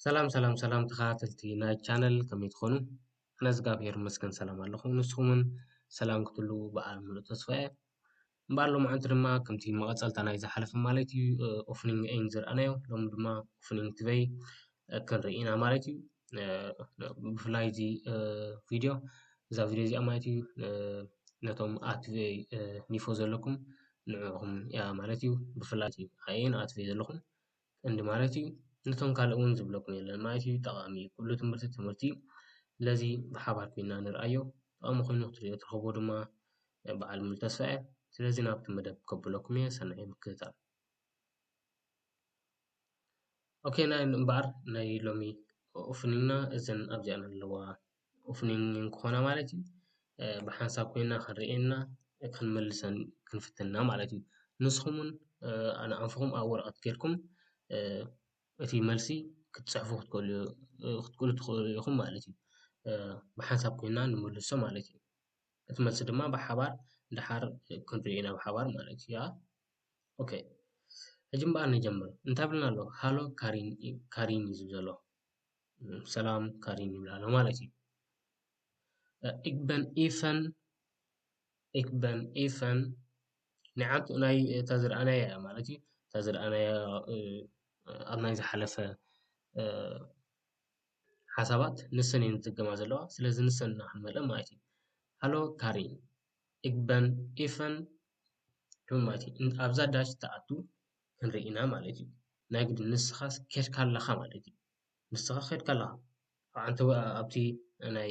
ሰላም ሰላም ሰላም ተኸታተልቲ ናይ ቻነል ከመይ ትኾኑ? ኣነ እግዚኣብሔር ይመስገን ሰላም ኣለኹ። ንስኹምን ሰላም ክትህልዉ በዓል ሙሉእ ተስፋ እየ። እምበኣር ሎማዓንቲ ድማ ከምቲ መቐጸልታ ናይ ዝሓለፈ ማለት እዩ፣ ኦፍኒንግ ኤን ዝረኣናዮ ሎም ድማ ኦፍኒንግ ትበይ ክንርኢ ኢና ማለት እዩ። ብፍላይ እዚ ቪድዮ እዛ ቪድዮ እዚኣ ማለት እዩ ነቶም ኣትቨይ ኒፎ ዘለኩም ንዕኹም እያ ማለት እዩ። ብፍላይ ኣየን ኣትቨይ ዘለኹም ቀንዲ ማለት እዩ። ነቶም ካልእ እውን ዝብለኩም የለን ማለት እዩ። ጠቓሚ እዩ። ኩሉ ትምህርቲ ትምህርቲ እዩ። ስለዚ ብሓባር ኮይና ንርኣዮ። ጠቓሚ ኮይኑ ክትሪኦ ትረኽቦ ድማ በዓል ሙሉ ተስፋ እየ። ስለዚ ናብቲ መደብ ከብለኩም እየ። ሰናይ ምክትታል። ኦኬ ናይ እምበኣር ናይ ሎሚ ኦፍኒንግና እዘን ኣብዚኣን ኣለዋ ኦፍኒንግ ክኾና ማለት እዩ። ብሓንሳብ ኮይና ክንርእየና ክንመልሰን ክንፍትና ማለት እዩ። ንስኹም እውን ኣነ ኣንፍኹም ኣብ ወረቐት ጌርኩም እቲ መልሲ ክትፅሕፉ ክትክእሉ ትኽእሉ ኢኹም ማለት እዩ። ብሓንሳብ ኮይና ንመልሶ ማለት እዩ። እቲ መልሲ ድማ ብሓባር ድሓር ክንሪኦ ኢና ብሓባር ማለት እዩ። ኦኬ ሕጂ እምበኣር ንጀምር። እንታይ ብልና ኣሎ? ሃሎ ካሪን እዩ ዝብል ዘሎ። ሰላም ካሪን ይብላ ኣሎ ማለት እዩ። ኢግበን ኢፈን ኢግበን ኢፈን ንዓንቱ ናይ እታ ዝረኣናያ ማለት እዩ። እታ ዝረኣናያ ኣብ ናይ ዝሓለፈ ሓሳባት ንሰን እየን ዝድገማ ዘለዋ። ስለዚ ንሰን ኢና ክንመልእ ማለት እዩ። ሃሎ ካሪን ኢግበን ኢፈን ማለት እዩ። ኣብዛ ዳሽ ትኣቱ ክንርኢ ኢና ማለት እዩ። ናይ ግድን ንስኻስ ኬድካ ኣለኻ ማለት እዩ። ንስኻ ኬድካ ኣለኻ። ኣንተ ኣብቲ ናይ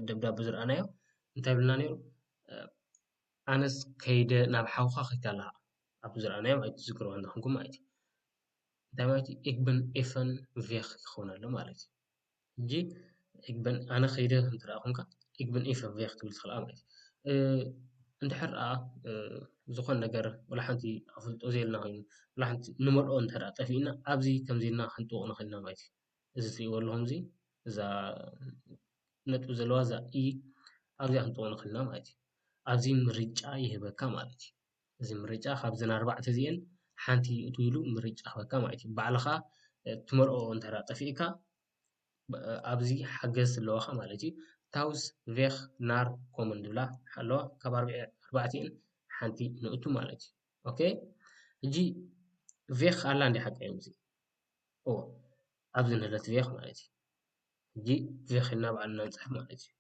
ደብዳቤ ዝረኣናዮ እንታይ ብልና ነይሩ? ኣነስ ከይደ ናብ ሓውኻ ከይድካ ኣለኻ። ኣብቲ ዝረኣናዮ ማለት እዩ። ትዝክርዎ እንተኾንኩም ማለት እዩ። እንታይ ማለት እዩ? ኢግበን ኢፈን ቬኽ ክኸውን ኣሎ ማለት እዩ። ሕጂ ኢግበን ኣነ ከይደ እንተ ደኣ ኮንካ ኢግበን ኢፈን ቬኽ ክትብል ትኽእል ማለት እዩ። እንድሕር ደኣ ዝኾነ ነገር ወላ ሓንቲ ኣፍልጦ ዘየልና ኮይኑ ወላ ሓንቲ ንመልኦ እንተ ደኣ ጠፊእና ኣብዚ ከምዚ ኢልና ክንጥውቕ ንኽእል ኢና ማለት እዩ። እዚ ትሪእዎ ኣለኹም እዚ እዛ ነጥቢ ዘለዋ እዛ ኢ ኣብዚኣ ክንጥውቕ ንኽእል ኢና ማለት እዩ። ኣብዚ ምርጫ ይህበካ ማለት እዩ። እዚ ምርጫ ካብዘን ኣርባዕተ እዚኤን ሓንቲ ይእቱ ኢሉ ምርጫ ክበካ ማለት እዩ። ባዕልኻ ትመልኦ እንተ ጠፊእካ ኣብዚ ሓገዝ ኣለዋኻ ማለት እዩ። ታውስ ቬኽ ናር ኮመን ዝብላ ኣለዋ ካብ ኣርባዕቲኤን ሓንቲ ንእቱ ማለት እዩ። ኦኬ ሕጂ ቬኽ ኣላ እንዲ ሓቀ እዮም እዚ ኣብዚ ንህለት ቬኽ ማለት እዩ። ሕጂ ቬኽ ኢልና ባዕልና ንፅሕፍ ማለት እዩ።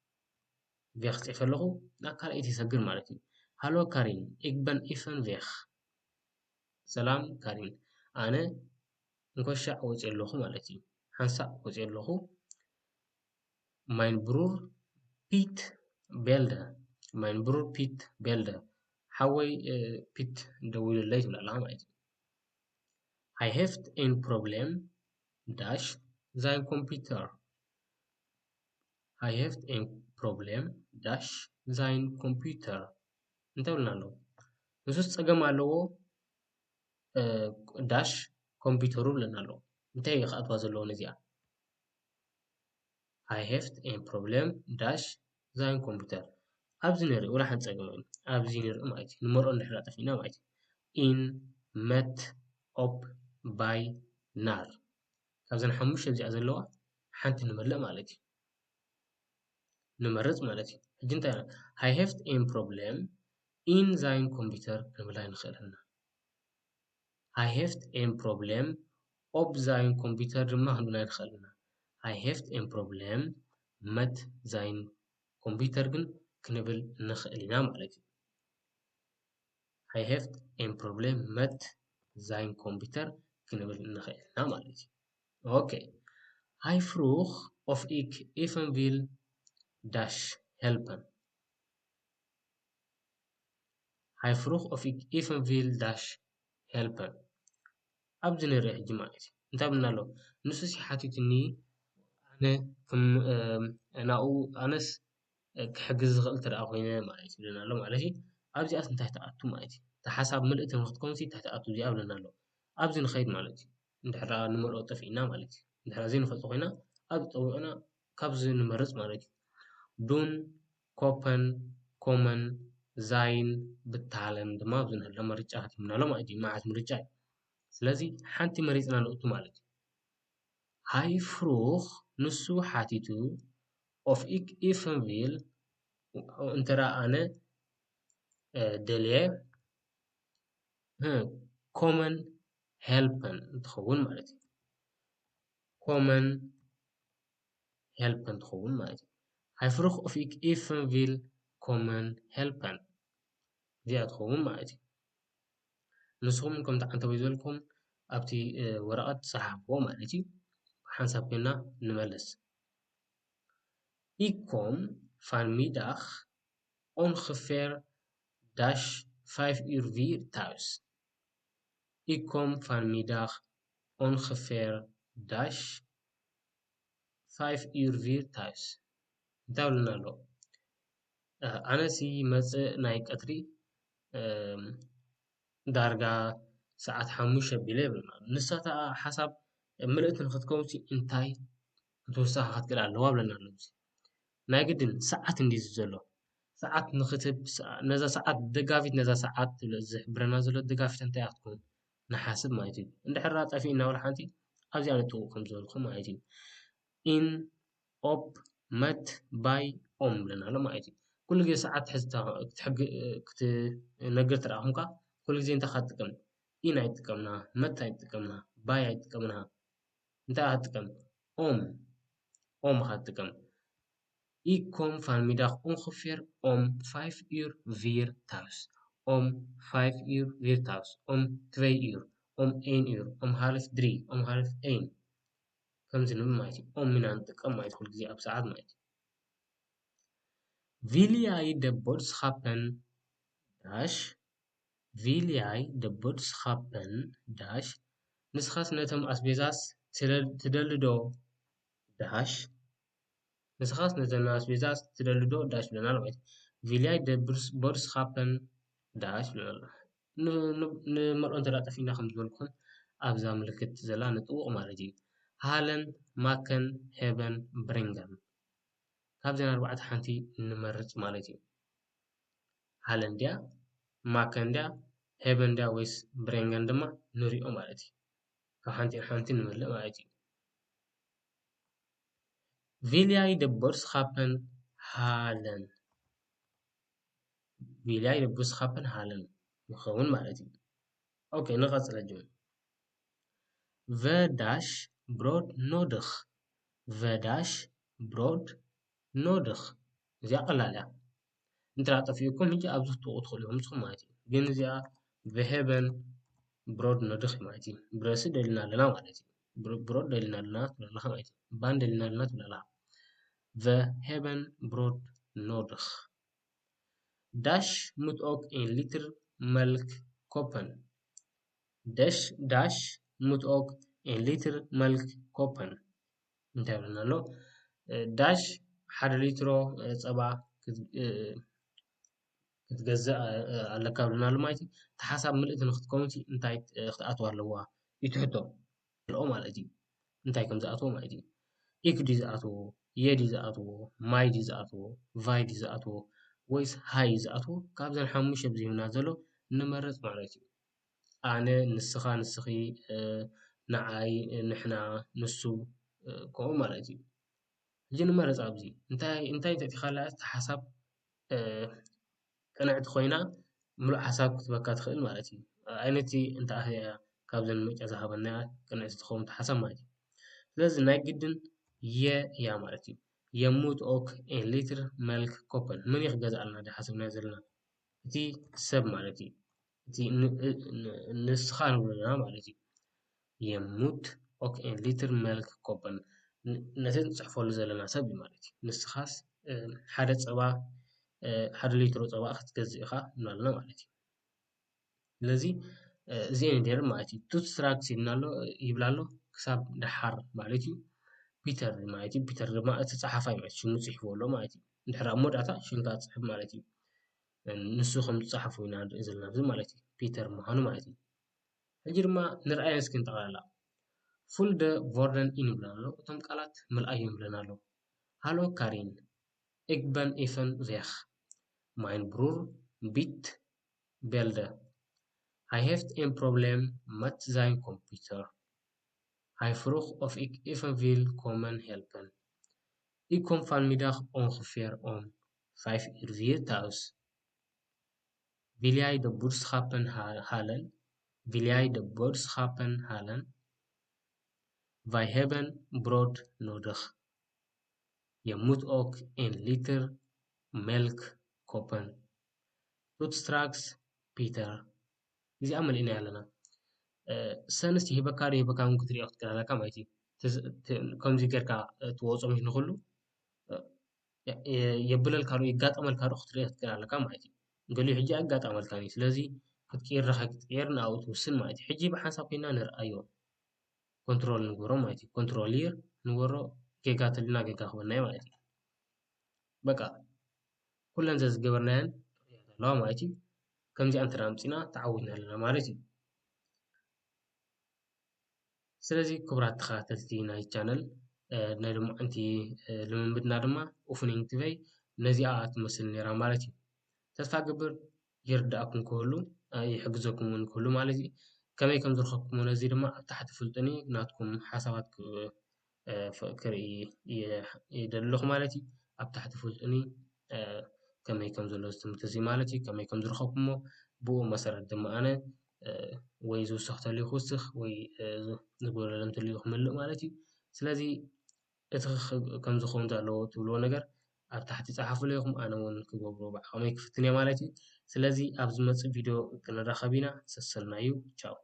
ቬኽ ፅሒፈ ኣለኹ ናብ ካልኣይቲ ይሰግር ማለት እዩ። ሃሎ ካሪን ኢግበን ኢፈን ቬኽ። ሰላም ካሪን ኣነ እንኮሻዕ ወፂ ኣለኹ ማለት እዩ። ሓንሳእ ወፂ ኣለኹ። ማይን ብሩር ፒት ቤልደ ማይን ብሩር ፒት ቤልደ ሓወይ ፒት ደዊሉለይ ትብላ ኣለኻ ማለት እዩ። ሃይ ሄፍት ኤን ፕሮብሌም ዳሽ ዛይን ኮምፒውተር ሃይ ሄፍት ኤን ፕሮብሌም ዳሽ ዛይን ኮምፒውተር እንታይ ብልና ኣለዉ? ንሱስ ጸገም ኣለዎ ዳሽ ኮምፒውተሩ ብለና ኣለዉ። እንታይ እዩ ክኣትዋ ዘለዎ ነዚኣ? ሃይ ሄፍት ኤን ፕሮብሌም ዳሽ ዛይን ኮምፒውተር ኣብዚ ንርኢ ወላ ሓንቲ ጸገም የለን። ኣብዚ ንርኢ ማለት እዩ። ንመርኦ እንድሕር ኣጠፊእና ማለት እዩ። ኢን መት ኦፕ ባይ ናር ካብዘን ሓሙሽተ እዚኣ ዘለዋ ሓንቲ ንመልእ ማለት እዩ። ንመርጽ ማለት እዩ። ሕጂ እንታይ ሃይ ሄፍት ኤን ፕሮብሌም ኢን ዛይን ኮምፒውተር ክንብላ ንኽእል ኢና። ሃይ ሄፍት ኤን ፕሮብሌም ኦብ ዛይን ኮምፒውተር ድማ ክንብላ ንኽእል ኢና። ሃይ ሄፍት ኤን ፕሮብሌም መት ዛይን ኮምፒውተር ግን ክንብል ንኽእል ኢና ማለት እዩ። ሃይ ሄፍት ኤን ፕሮብሌም መት ዛይን ኮምፒውተር ክንብል ንኽእል ኢና ማለት እዩ። ኦኬ ሃይ ፍሩኽ ኦፍ ኢክ ኢፈን ቪል ዳሽ ሄልፐን ሃይ ፍሩኽ ኦፍ ኢክ ኢፈን ቪል ዳሽ ሄልፐን ኣብዚ ንርኢ ሕጂ ማለት እዩ። እንታይ ብልና ኣሎ? ንሱ ሲ ሓቲቱኒ ኣነ ክም ናብኡ ኣነስ ክሕግዝ ዝኽእል እንተ ደኣ ኮይነ ማለት እዩ ብለና ኣሎ ማለት እዩ። ኣብዚኣስ እንታይ ትኣቱ ማለት እዩ? እቲ ሓሳብ ምልእቲ ንክትከውን እንታይ ትኣቱ እዚኣ ብለና ኣሎ። ኣብዚ ንኸይድ ማለት እዩ። እንድሕር ደኣ ንመልኦ ጠፊእና ማለት እዩ። እንድሕር ዘይንፈልጦ ኮይና ኣብዚ ጠዊቕና ካብዚ ንመርጽ ማለት እዩ። ዱን ኮፐን ኮመን ዛይን ብታለን ድማ ኣብዚ ንህሎ ምርጫ ከቲምና ኣሎ ማለት እዩ። መዓት ምርጫ እዩ። ስለዚ ሓንቲ መሪጽና ንእቱ ማለት እዩ። Hy vroeg ንሱ ሓቲቱ of ik even wil እንተ ደኣ ኣነ ደልየ ኮመን ሄልፐን እንትኸውን ማለት እዩ። ኮመን ሄልፐን ትኸውን ማለት እዩ። Hy vroeg of ik even wil komen helpen እዚኣ ትኸውን ማለት እዩ። ንስኹም ከምቲ ዓንተቦይ ዝበልኩም ኣብቲ ወረቐት ጸሓፍዎ ማለት እዩ። ሓንሳብ ኮይና ንመልስ። Ik kom vanmiddag ongeveer dash vijf uur vier thuis. Ik kom vanmiddag ongeveer dash vijf uur vier thuis. እንታይ ብልና ኣሎ? ኣነሲ መፅእ ናይ ቀትሪ ዳርጋ ሰዓት ሓሙሽተ ኣቢለ ይብልና። ንሳታ ሓሳብ ምልእቲ ንክትከውን እንታይ ምትውሳኽ ክትክእል ኣለዋ ብለና ኣሎ። ናይ ግድን ሰዓት እንዲ ዘሎ ሰዓት ንክትብ ነዛ ሰዓት ደጋፊት ነዛ ሰዓት ዝሕብረና ዘሎ ደጋፊት እንታይ ክትከውን ንሓስብ ማለት እዩ። እንድሕር ጠፊእና ወላ ሓንቲ ኣብዚኣ ንጥውቕ ከም ዝበልኩም ማለት እዩ። ኢን ኦፕ መት ባይ ኦም ብለና ኣሎ ማለት እዩ። ኩሉ ግዜ ሰዓት ክትነግር ተረኣኹምካ ኩሉ ግዜ እንታይ ክትጥቀም ኢን ኣይትጥቀምና፣ መት ኣይትጥቀምና፣ ባይ ኣይትጥቀምና። እንታይ ክትጥቀም ኦም ኦም ክትጥቀም ኢኮም ፋንሚዳኽ ኦንክፌር ኦም ፋይፍ ዩር ቪር ታውስ ኦም ፋይፍ ዩር ቪር ታውስ ኦም ትበይ ዩር ኦም ኤን ዩር ኦም ሃልፍ ድሪ ኦም ሃልፍ ኤን ከምዚ ንብል ማለት እዩ። ኦም ኢና ንጥቀም ማለት ኩሉ ግዜ ኣብ ሰዓት ማለት እዩ። ቪልያይ ደቦድ ስኻፐን ዳሽ ቪልያይ ደቦድ ስኻፐን ዳሽ ንስኻስ ነቶም ኣስቤዛስ ትደልዶ ዳሽ ንስኻስ ነተን ኣስቤዛስ ትደልዶ ዳሽ ብለና ኣሎ ማለት እዩ። ቪልያይ ደቦድ ስኻፐን ዳሽ ብለና ኣሎ። ንመልኦ እንተ ጠፊእና ከም ዝበልኩም ኣብዛ ምልክት ዘላ ንጥውቕ ማለት እዩ። ሃለን ማከን ሄበን ብሬንገን ካብዘን ኣርባዕተ ሓንቲ ንመርጽ ማለት እዩ። ሃለን ድያ ማከን ድያ ሄበን ድያ ወይስ ብሬንገን ድማ ንሪኦ ማለት እዩ። ካብ ሓንቲ ሓንቲ ንመልእ ማለት እዩ። ቪልያይ ደቦድ ስኻፐን ሃለን ቪልያይ ደቦድ ስኻፐን ሃለን ይኸውን ማለት እዩ። ኦኬ ንቐጽል ሕጂ። ቨዳሽ ብሮድ ኖድኽ ቨዳሽ ብሮድ ኖድኽ እዚኣ ቀላል እያ። እንተ ጠፊኡኩም ሕጂ ኣብዚ ክትጥውቑ ትኽእሉ ኢኹም ንስኹም ማለት እዩ። ግን እዚኣ ቨሄበን ብሮድ ኖድኽ ማለት እዩ። ብረሲ ደሊና ኣለና ማለት እዩ። ብሮድ ደሊና ኣለና ትብል ኣለኻ ማለት እዩ። ባን ደሊና ኣለና ትብል ኣለኻ። ቨሄበን ብሮድ ኖድኽ ዳሽ ሙት ኦክ ኤን ሊትር መልክ ኮፐን ዳሽ ሙት ኦክ ኤን ሊትር መልክ ኮፐን እንታይ ብለና ኣሎ? ዳሽ ሓደ ሊትሮ ጸባ ክትገዝእ ኣለካ ብለና ኣሎ ማለት እዩ። እቲ ሓሳብ ምልእቲ ንክትከውን እንታይ ክትኣትዋ ኣለዋ እዩ ትሕቶ ኣለኦ ማለት እዩ። እንታይ ከም ዝኣትዎ ማለት እዩ። ኢክ ድዩ ዝኣትዎ፣ የ ድዩ ዝኣትዎ፣ ማይ ድዩ ዝኣትዎ፣ ቫይ ድዩ ዝኣትዎ ወይስ ሃይ እዩ ዝኣትዎ? ካብዘን ሓሙሽተ ብዝህብና ዘሎ ንመርጽ ማለት እዩ። ኣነ፣ ንስኻ፣ ንስኺ፣ ንዓይ፣ ንሕና፣ ንሱ ከምኡ ማለት እዩ። ሕጂ ንመረጽ ኣብዚ እንታይ እንታይ ተቲኻላ እቲ ሓሳብ ቅንዕቲ ኮይና ምሉእ ሓሳብ ክትበካ ትኽእል ማለት እዩ። ኣይነቲ እንተኣህያ ካብዘን ምርጫ ዝሃበናያ ቅንዕቲ ትኸውን ሓሳብ ማለት እዩ። ስለዚ ናይ ግድን የ እያ ማለት እዩ። የሙት ኦክ ኤን ሊትር መልክ ኮፐን መን እዩ ክገዝኣልና ዳ ሓሰብና ዘለና እቲ ሰብ ማለት እዩ። እቲ ንስኻ ንብለና ማለት እዩ። የሙት ኦክ ኤን ሊትር መልክ ኮፐን ነቲ ንፅሕፈሉ ዘለና ሰብ እዩ ማለት እዩ። ንስኻስ ሓደ ፀባ ሓደ ሊትሮ ፀባ ክትገዝእ ኢኻ እናበለና ማለት እዩ። ስለዚ እዚኤን ደር ማለት እዩ። ቱት ስትራክስ ይብልና ኣሎ ይብላ ኣሎ ክሳብ ደሓር ማለት እዩ። ፒተር ማለት እዩ። ፒተር ድማ እቲ ፀሓፋይ ማለት ሽሙ ፅሒፉ ኣሎ ማለት እዩ። እንድሕር ኣብ መወዳእታ ሽምካ ፅሕፍ ማለት እዩ። ንሱ ከም ዝፀሓፉ ኢና ንርኢ ዘለና ኣብዚ ማለት እዩ። ፒተር ምዃኑ ማለት እዩ። ሕጂ ድማ ንርኣየን እስኪ ንጠቕላላ። ፉል ደ ቮርደን ኢን ይብለና ኣሎ። እቶም ቃላት ምልኣዮም ይብለና ኣሎ። ሃሎ ካሪን፣ ik ben even weg. Mijn broer Piet belde. Hij heeft een probleem met zijn computer. Hy vroeg of ik even wil komen helpen. Ik kom vanmiddag ongeveer om vijf uur weer thuis. Wil jij de boodschappen ha- halen? Wil jij de boodschappen halen? Wij hebben brood nodig. Je moet ook een liter melk kopen. Tot straks, Peter. እዚኣ መሊእና ኣለና። ሰንስ ሂበካ ዶ ሂበካ እውን ክትሪኦ ክትክእል ኣለካ ማለት እዩ። ከምዚ ጌርካ ትወፆ ምስ ንክሉ የብለልካ ዶ ይጋጠመልካ ዶ ክትሪኦ ክትክእል ኣለካ ማለት እዩ። ገሊኡ ሕጂ ኣጋጠመልካ እዩ። ስለዚ ክትቅይር ዶ ክትቅየር ንኣኡ ትውስን ማለት እዩ። ሕጂ ብሓንሳብ ኮይና ንርኣዮ። ኮንትሮል ንግበሮ ማለት እዩ። ኮንትሮል ይር ንገሮ ጌጋ ተልና ጌጋ ክበናይ ማለት እዩ። በቃ ኩለን ዘዝገበርናየን ኣለዋ ማለት እዩ። ከምዚኣ እንተ ኣምፂና ተዓዊትና ኣለና ማለት እዩ። ስለዚ ክቡራት ተኸታተልቲ ናይ ቻነል ናይ ሎማዓንቲ ልምምድና ድማ ኦፍኒንግ ቲቨይ ነዚኣ ትመስል ነይራ ማለት እዩ። ተስፋ ግብር ይርዳእኩም ክህሉ ይሕግዘኩም እውን ክህሉ ማለት እዩ። ከመይ ከም ዝረኸብኩሞ ነዚ ድማ ኣብ ታሕቲ ፍልጡኒ ናትኩም ሓሳባት ክርኢ ይደሊ ኣለኹ ማለት እዩ። ኣብ ታሕቲ ፍልጡኒ ከመይ ከም ዘሎ እዚ ትምህርቲ እዚ ማለት እዩ። ከመይ ከም ዝረኸብኩሞ ብኡ መሰረት ድማ ኣነ ወይ ዝውስኽ ተልዩ ክውስኽ ወይ ዝጎደለን ተልዩ ክምልእ ማለት እዩ። ስለዚ እቲ ከም ዝኸውን ዘለዎ ትብልዎ ነገር ኣብ ታሕቲ ጸሓፉለይ ኢኹም፣ ኣነ እውን ክገብሮ ብዓቕመይ ክፍትን እየ ማለት እዩ። ስለዚ ኣብ ዝመጽእ ቪድዮ ክንራኸብ ኢና። ሰሰናዩ። ቻው።